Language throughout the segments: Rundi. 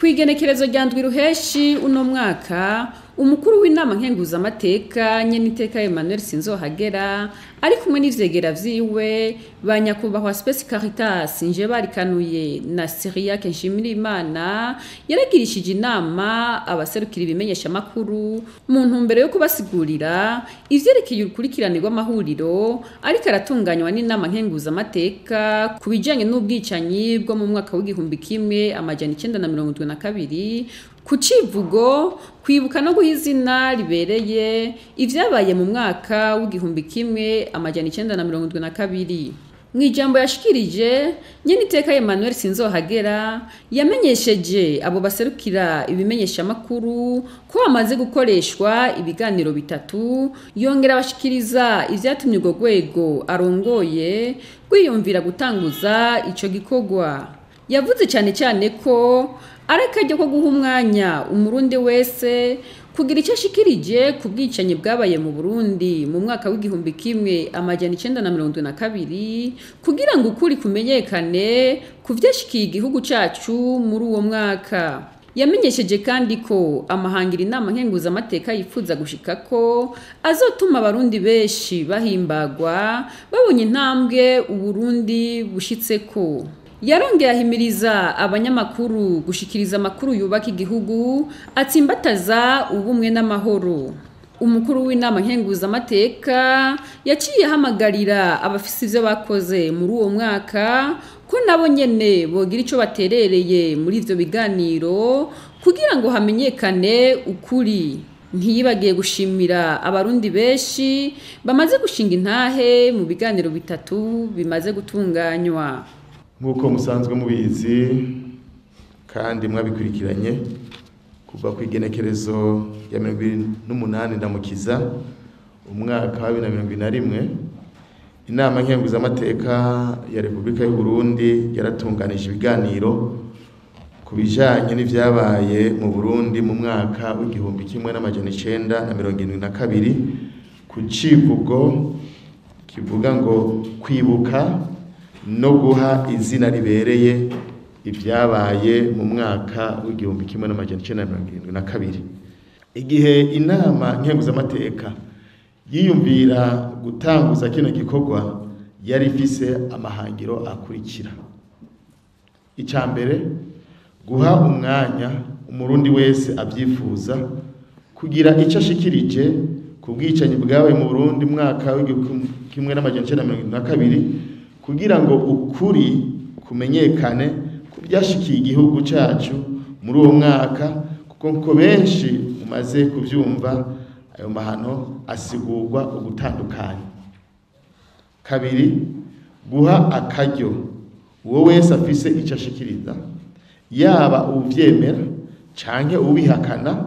Kw'igenekerezo rya ndwi ruheshi uno mwaka, umukuru w'inama nkenguzamateka nyeniteka Emmanuel Sinzohagera ari kumwe n'ivyegera vyiwe ba nyakubahwa Space Caritas Njebarikanuye na Cyriaque Nshimirimana yaragirishije inama abaserukira ibimenyeshamakuru mu ntumbero yo kubasigurira ivyerekeye urukurikirane rw'amahuriro ariko aratunganywa n'inama nkenguzamateka ku bijanye n'ubwicanyi bwo mu mwaka w'1972 ku civugo kwibuka no guha izina ribereye ivyabaye mu mwaka w'1972. Mw'ijambo yashikirije, nyeniteka Emmanuel Sinzohagera yamenyesheje abo baserukira ibimenyeshamakuru ko hamaze gukoreshwa ibiganiro bitatu, yongera abashikiriza ivyatumye urwo rwego arongoye rwiyumvira gutanguza ico gikorwa. Yavuze cyane cyane ko ari akaryo ko guha umwanya umurundi wese kugira icyo ashikirije ku bwicanyi bwabaye mu Burundi mu mwaka w'1972 kugira ngo ukuri kumenyekane ku vyashikiye igihugu cacu muri uwo mwaka. Yamenyesheje kandi ko amahangira inama nkenguzamateka yifuza gushika ko azotuma abarundi benshi bahimbagwa babonye intambwe Uburundi bushitseko. Yarongeye ahimiriza abanyamakuru gushikiriza amakuru yubaka igihugu atsimbataza ubumwe n'amahoro. Umukuru w'inama nkenguzamateka yaciye ahamagarira abafise ivyo bakoze muri uwo mwaka ko nabo nyene bogira ico baterereye muri ivyo biganiro kugira ngo hamenyekane ukuri. Ntiyibagiye gushimira abarundi benshi bamaze gushinga intahe mu biganiro bitatu bimaze gutunganywa. Nk'uko musanzwe mubizi kandi mwabikurikiranye kuva ku igenekerezo ya 28 Ndamukiza umwaka wa 2021, inama nkenguzamateka ya Repubulika y'u Burundi yaratunganije ibiganiro ku bijanye n'ivyabaye mu Burundi mu mwaka w'1972 ku civugo kivuga ngo kwibuka no guha izina ribereye ibyabaye mu mwaka w'1972. Igihe inama nkenguzamateka yiyumvira gutanguza kino gikorwa yari ifise amahangiro akurikira. Icya mbere, guha umwanya umurundi wese abyifuza kugira icyo ashikirije ku bwicanyi bwabaye mu Burundi mwaka w'1972 kugira ngo ukuri kumenyekane ku byashikiye igihugu cyacu muri uwo mwaka, kuko ko benshi mumaze kuvyumva ayo mahano asigurwa ugutandukanye. Kabiri, guha akaryo uwo wese afise icyo ashikiriza, yaba uvyemera canke ubihakana,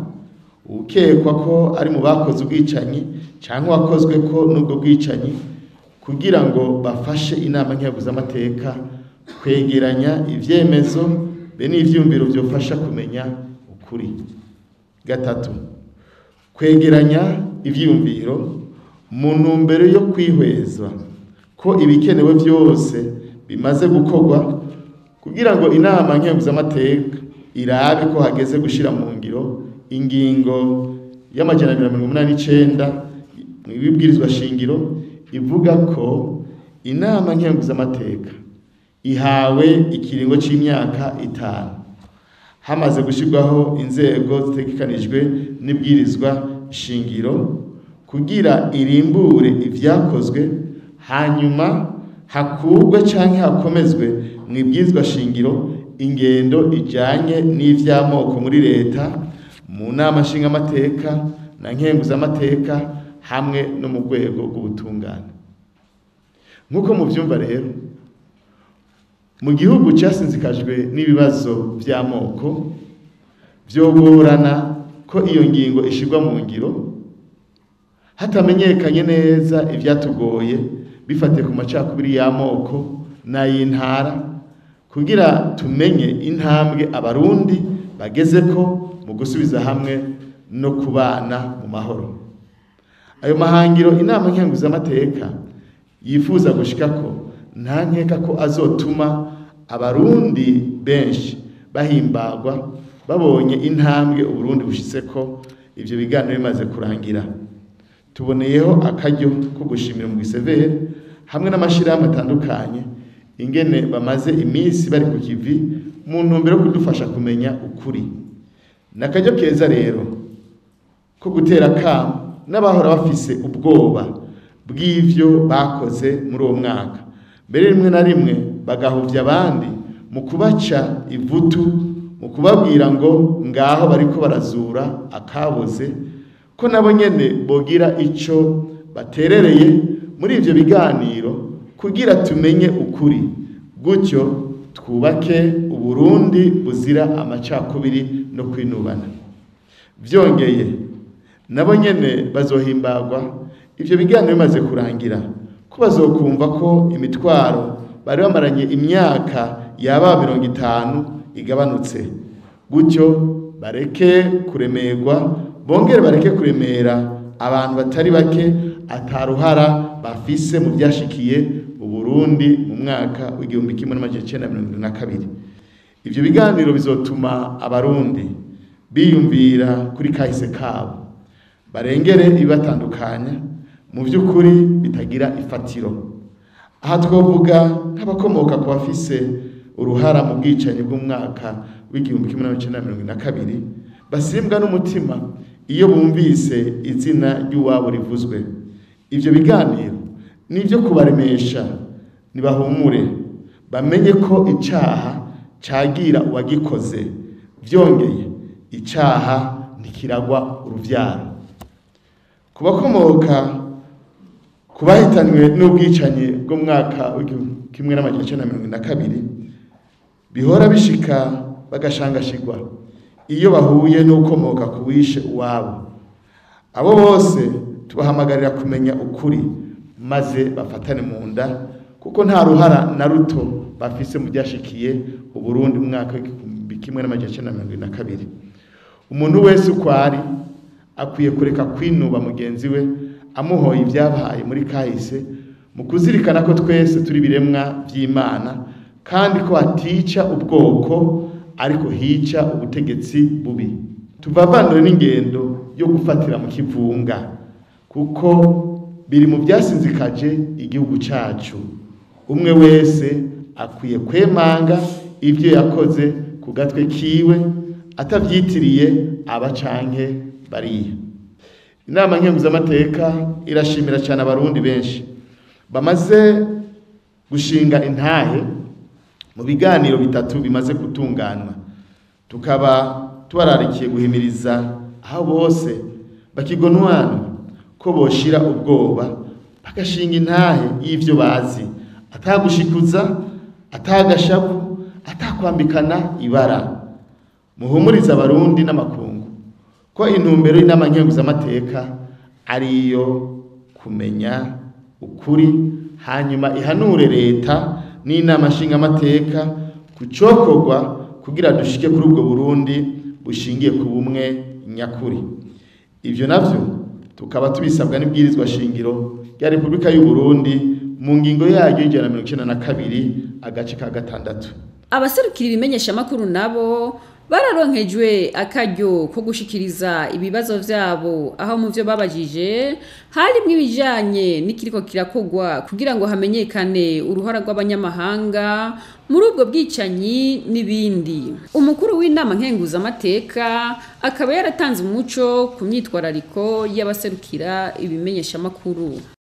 ukekwa ko ari mu bakoze ubwicanyi canke wakozwe ko n'ubwo bwicanyi, kugira ngo bafashe inama nkenguzamateka kwegeranya ivyemezo be n'ivyumviro vyofasha kumenya ukuri. Gatatu, kwegeranya ivyumviro mu ntumbero yo kwihweza ko ibikenewe vyose bimaze gukorwa kugira ngo inama nkenguzamateka irabe ko hageze gushira mu ngiro ingingo y'289 mw'ibwirizwa shingiro ivuga ko inama nkenguzamateka ihawe ikiringo c'imyaka 5 hamaze gushirwaho inzego zitegekanijwe n'ibwirizwa shingiro kugira irimbure ivyakozwe, hanyuma hakurwe canke hakomezwe mw'ibwirizwa shingiro ingendo ijanye n'ivy'amoko muri leta, mu nama nshingamateka na nkenguzamateka hamwe no mu rwego rw'ubutungane. Nk'uko muvyumva rero, mu gihugu cyasinzikajwe n'ibibazo vy'amoko vyogorana ko iyo ngingo ishirwa mu ngiro hatamenyekanye neza ivyatugoye bifatiye ku macakubiri y'amoko n'ay'intara, kugira tumenye intambwe abarundi bageze ko mu gusubiza hamwe no kubana mu mahoro. Ayo mahangiro inama nkenguzamateka yifuza gushikako nta nkeka ko azotuma abarundi benshi bahimbagwa babonye intambwe Uburundi bushitseko ivyo biganiro bimaze kurangira. Tuboneyeho akaryo ko gushimira umugwi Severe hamwe n'amashirahamwe atandukanye ingene bamaze iminsi bari ku kivi mu ntumbero yo kudufasha kumenya ukuri. N'akaryo keza rero ko gutera akamo n'abahora bafise ubwoba bw'ivyo bakoze muri uwo mwaka, mbere rimwe na rimwe bagahuvya abandi mu kubaca ivutu, mu kubabwira ngo ngaho bariko barazura akaboze, ko nabo nyene bogira ico baterereye muri ivyo biganiro kugira tumenye ukuri, gutyo twubake Uburundi buzira amacakubiri no kwinubana. Vyongeye nabo nyene bazohimbagwa ivyo biganiro bimaze kurangira, ko bazokumva ko imitwaro bari bamaranye imyaka yaba 50 igabanutse, gutyo bareke kuremerwa, bongere bareke kuremera abantu batari bake ataruhara bafise mu vyashikiye Uburundi mu mwaka w'1972. Ivyo biganiro bizotuma Abarundi biyumvira kuri kahise kabo, barengere ibibatandukanya mu vy'ukuri bitagira ifatiro. Aha twovuga nk'abakomoka ku bafise uruhara mu bwicanyi bw'umwaka w'1972 basimbwa n'umutima iyo bumvise izina ry'uwabo rivuzwe. Ivyo biganiro nivyo kubaremesha, nibahumure bamenye ko icaha cagira uwagikoze, vyongeye icaha ntikiragwa uruvyaro. Kubakomoka kubahitanywe n'ubwicanyi bw'umwaka w'1972 bihora bishika bagashangashigwa iyo bahuye n'ukomoka kuwishe uwabo. Abo bose tubahamagarira kumenya ukuri maze bafatane mu nda, kuko nta ruhara na ruto bafise mu byashikiye Uburundi mu mwaka w'1972. Umuntu wese uko ari akwiye kureka kwinuba mugenzi we amuhoye ibyabaye muri kahise, mu kuzirikana ko twese turi biremwa vy'Imana kandi ko atica ubwoko ariko hica ubutegetsi bubi. Tuvavanure n'ingendo yo gufatira mu kivunga, kuko biri mu byasinzikaje igihugu cacu. Umwe wese akwiye kwemanga ivyo yakoze ku gatwe kiwe atavyitiriye aba canke bariya. Inama nkenguzamateka irashimira cyane Abarundi benshi bamaze gushinga intahe mu biganiro bitatu bimaze gutunganywa, tukaba tubararikiye guhimiriza aho bose bakigonwana ko boshira ubwoba bagashinga intahe y'ivyo bazi, atagushikuza, atagashavu, atakwambikana ibara. Muhumuriza Abarundi n'amakungu ko intumbero y'inama nkenguzamateka ariyo kumenya ukuri, hanyuma ihanure leta n'inama nshingamateka kucokorwa kugira dushike kuri ubwo Burundi bushingiye ku bumwe nyakuri. Ivyo navyo tukaba tubisabwa n'ibwirizwa shingiro rya Repubulika y'u Burundi mu ngingo yaryo y'192 agace ka 6. Abaserukira ibimenyeshamakuru nabo bararonkejwe akaryo ko gushikiriza ibibazo vyabo, aho mu vyo babajije harimwo ibijanye n'ikiriko kirakogwa kugira ngo hamenyekane uruhara rw'abanyamahanga muri ubwo bwicanyi n'ibindi. Umukuru w'inama nkenguzamateka akaba yaratanze umuco ku myitwarariko y'abaserukira ibimenyeshamakuru.